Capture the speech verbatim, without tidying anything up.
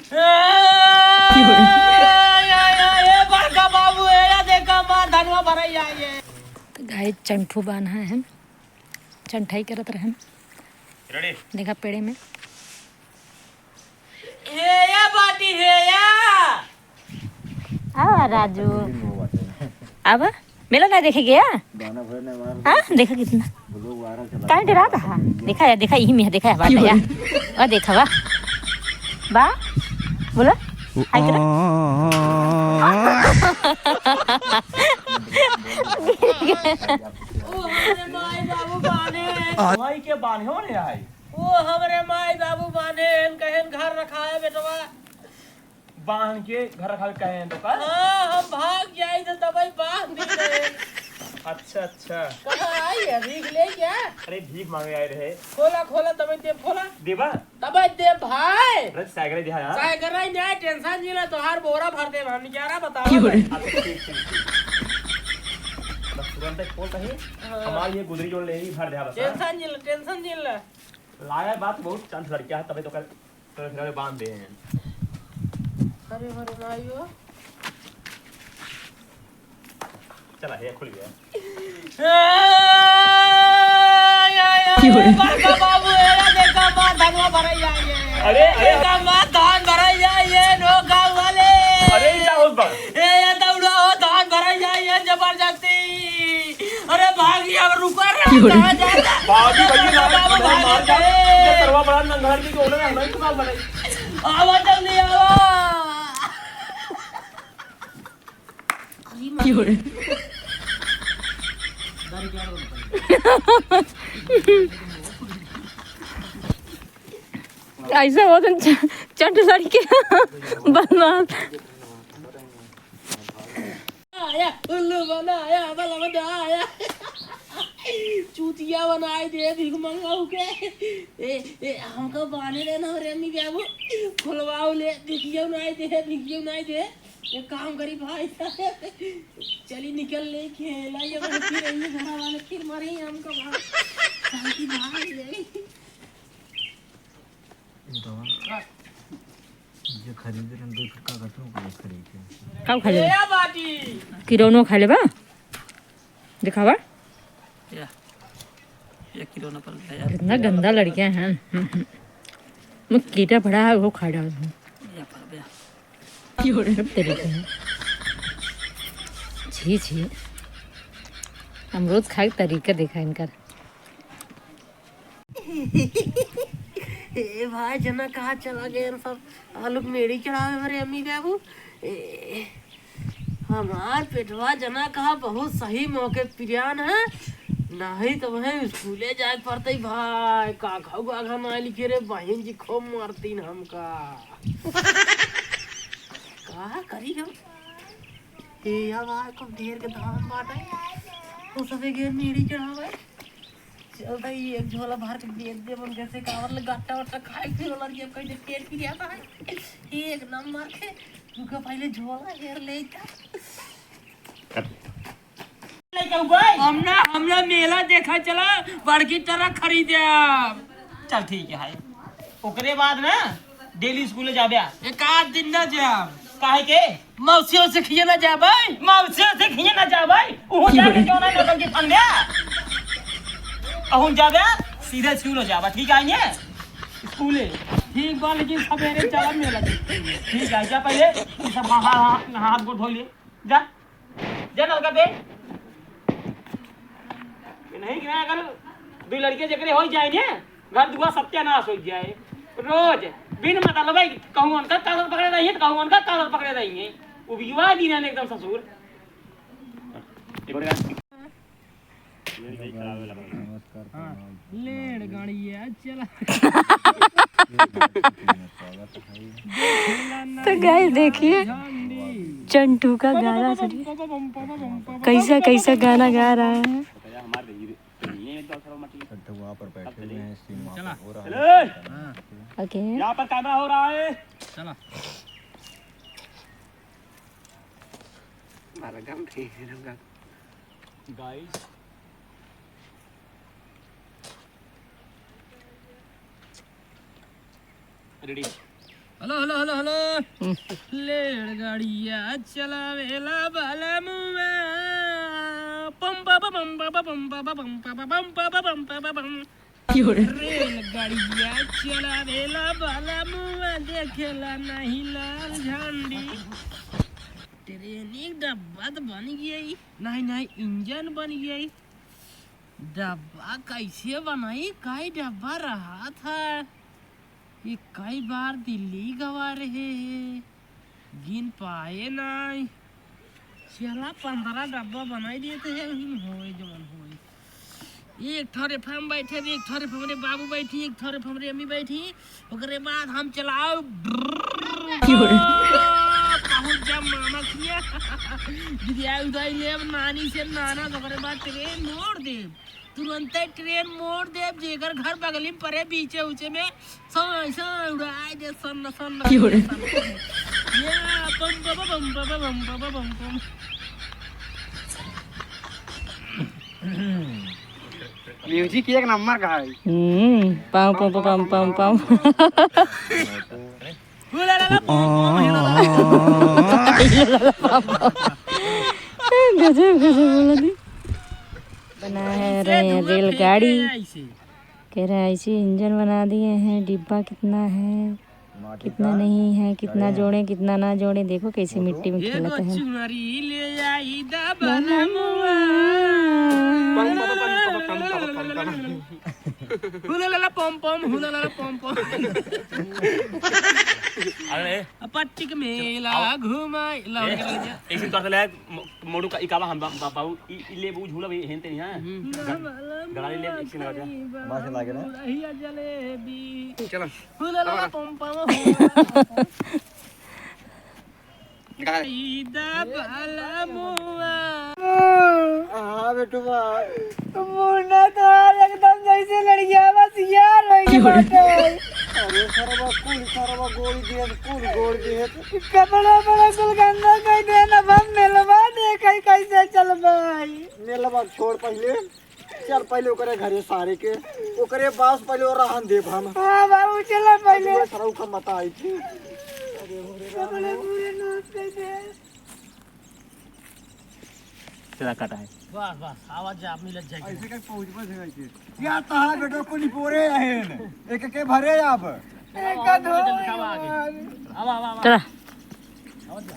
ए, ए, ए, बड़का बाबू, ए, या देखा, मार धनवा भरैया, ये। तो गाइस, चंठू बान्हा है, चंठाई करत रहन। Ready? देखा पेड़े में। हे या बाटी, हे या। आवा राजू। आवा। मेला ना देखे गया? गाना भर ने मार। हाँ, देखा कितना। Vlog viral चला। काहे डरात हा? देखा या, देखा यही में है, देखा या, बात या। ओ देखा, वाह। बा? बोला? हाय करा। ओ हमरे माई बाबू बाने। माई के बाने हो रे आई। ओ हमरे माई बाबू बाने, कहन घर रखाए बेटवा। बांध के घर रखावे कहे हैं तो का? हाँ, हम भाग जाई तो तबई बांध दी रहे। अच्छा, अच्छा। कहाँ आई है? भीख ले क्या? अरे, भीख मांगे आए रहे। खोला, खोला, तबई देब, खोला। देबा? तबई देब भाई। अरे, साइकिल दिया यार। साइकिल नहीं, नहीं, tension नहीं ले, तोहार बोरा भर देब हम, ग्यारह बताओ। क्यों रे? अच्छा, ठीक, ठीक, ठीक। बस तुरंत खोल कहीं। हाँ। हमार ये गुदरी जोड़ ले ही भर दे बस, हाँ? Tension नहीं ले, tension नहीं ले। लाया बात बहुत चंट लड़किया है, तबे तो कर तो फिर बांध दे हैं। अरे, अरे, माई हो। चला, ये खुल गया। ए, ए, ए, बड़का बाबू, ए, देखा, मार धनवा भरैया, ये। अरे, अरे। देखा, मार धान भरैया, ये, नो गाँव वाले। अरे, ये क्या होत बा? ए, ये दौड़ा हो, धान भरैया, ये, जबरदस्ती। अरे भागी, अब रुको रे, क्यों रे? कहाँ जाता? भागी, भागी, अरे भाग, बाबू, भाग, भाग, भाग। इधर करवा बड़ा नंगार की तो उन्होंने हमारी दुकान बनाई। आवा जल्दी, आवा। अरे माँ। क्यों रे? ऐसा होत है, च-, चंट लड़के बदमाश। आया, उल्लू बना आया, बला बना आया। चूतिया बनाई दे, भीख मंगाऊ के। ए, ए, हमका बाने देना रे, अम्मी बाबू। खुलवाऊ ले, भिखियो नाई दे, भिखियो नाई दे। एक काम करी भाई साहब, चली निकल ले खेला, ये फिर यही घर वाले फिर मारे हमका भाग। शांति भाग जाई। दवा। जे खरीदे रहन, दो फिर का करते हो, कोई खरीद के। का खा लेबा? ए बाटी। किरौनो खा लेबा? दिखावा। या, ये किरौना पर गया। कितना गंदा लड़कियां हैं। हम्म, हम्म। मैं कीटा पड़ा है, वो खा डाल दूँ। या पर गया। सब तरीके हैं। छी, छी। हम रोज खाए तरीका देखा इनका। ए भाई, जना कहाँ चला गए हम सब? आलू के मेड़ी चढ़ावे हमारे अम्मी बाबू। ए, हमार पेटवा जना कहाँ बहुत सही मौके पिरियान है, नहीं तो वह स्कूले जाए पड़ते भाई। का खाऊ आघा ना लिखे रे, बहन जी खूब मारतीन हमका। का करी हम? ए, अब आ, खूब ढेर के धान बाटे, तो सबे के मेड़ी चढ़ावे। चल भाई, एक झोला भर के बेच दे, मन कैसे कावर ले गट्टा वट्टा खाए, फिर वाला ये कहीं पेट की जाता है। एक नंबर के, रुका पहले झोला हेर ले इधर। हम ना, हम ना मेला देखा चला, बड़की ट्रक खरीदे। चल ठीक है भाई, ओकरे बाद ना daily स्कूल जाबे। एक आध दिन ना जाब। काहे के? मौसियों से खिए ना जाबै। मौसियों से खिए ना जाबै। उहुँ जाके क्यों ना नौटंकी फंदे? अहुँ जाबे, सीधे स्कूल हो जाबा, ठीक है, आइए? स्कूले। ठीक बा, लेकिन सवेरे चला मेला देखे। ठीक है, जा पहले, ये सब हाथ, हाथ, हाथ गोड़ धो ले। जा। जा नलका पे। ये नहीं कि ना, अगर दो लड़के जकरे हो जाए ने, घर दुआर सत्यानाश हो जाए। रोज बिन मतलब है, कहूँ उनका कागज पकड़े रहिए, तो कहूँ उनका कागज पकड़े रहिए। उबियवा दिन है एकदम ससुर। हाँ, लेड़ गाड़िया चला। तो गाइस देखिए, झंडी। चंटू का गाना सुनिए, कैसा कैसा गाना गा रहा है। तो वहाँ पर बैठे हुए हैं, सीन वहाँ पर हो रहा है। ओके। यहाँ पर कैमरा हो रहा है। चला। हमारा गम थे, गम। Guys. Ready. Hello, hello, hello, hello. Hmm. रेलगाड़िया चलावेला बाला मुआ। पम पा पा पम पा पा पम पा पा पम पा पा पम पा पा पम पा पा पम। क्यों रे? रेलगाड़िया चलावेला बाला मुआ, देखेला नहीं लाल झंडी। ट्रेन एक डब्बा तो बन गई। नहीं, नहीं, इंजन बन गई। डब्बा कैसे बनाई? कई डब्बा रहा था? ये कई बार दिल्ली गवा रहे हैं, गिन पाए नाई। चला, पंद्रह डब्बा बनाई देते हैं, हम होए जवन होए। एक ठो रेफा में बैठे, एक ठो रेफा हमरे बाबू बैठी, एक ठो रेफा हमरे अम्मी बैठी। ओकरे बाद हम चलाओ, क्यों रे? पहुँच जा मामा किया। बिदिया उदाई लेब नानी से नाना, ओकरे बाद ट्रेन मोड़ देब। तुरंते ट्रेन मोड़ देब, जेकर घर बगली में परे, बीचे उचे में साँय साँय उड़ाए दे, सन्न सन्न क्यों रे? सन्न। या, पम पम पम पम पम पम पम। म्यूजिक एक नंबर का है। हम्म, पाँव, पाँव, पाँव, पाँव, पाँव। हुलालाला पम पम, हुलालाला। गजब, गजब बोला दी। बना है, रहे हैं रेलगाड़ी। कह रहा है, ऐसे इंजन बना दिए हैं, डिब्बा कितना है, कितना नहीं है, कितना जोड़े, कितना ना जोड़े। देखो कैसे मिट्टी में खेलते हैं। चुनरी ले आई दा बनमुआ। हुलालाला पम पम, हुलालाला पम पम। अरे। पट्टिक मेला घुमाई। ला, ए, एक दिन तोर ले, मो-, मोड़ू का, ई का बा, हम बा-, बा-, बाबू, ई, ई लेबू झूला भी हेन तेनी, हाँ? हम्म। ग-, गड़ा ले, एक दिन लगा दे। मार से लागे ना? बुढ़िया जलेबी। चलो। हुलालाला पम पम, हुलालाला पम पम। निकाल। ईदा बाला मुआ। हाँ, बेटुआ। मुन्ना तो आज एकदम जैसे लड़किया बस यार हो गया बाटे। अरे सरवा, कुल सरवा गोली दिए, कुल गोली दिए। कपड़ा बड़ा कुल गंदा कर दे ना, हम मेलवा देखे कैसे चल भाई। मेलवा छोड़ पहले। चल पहले ओकरे घरे सारे के, ओकरे पास पहले वो रहन देब हम। हाँ बाबू, चला पहले। अरे सरऊ का मत आई थी। अरे हो रे राम। कपड़ा पूरे नाश कर दे। चला काटा है। बस, बस, आवाज जा, मिलत जाए। ऐसे कहीं पहुँच बस है ऐसे। या तहार बेटो को निपोरे अहेन। एक के भरे अब। एक का धो। आवा, आवा, आवा। चला। आवाज जा।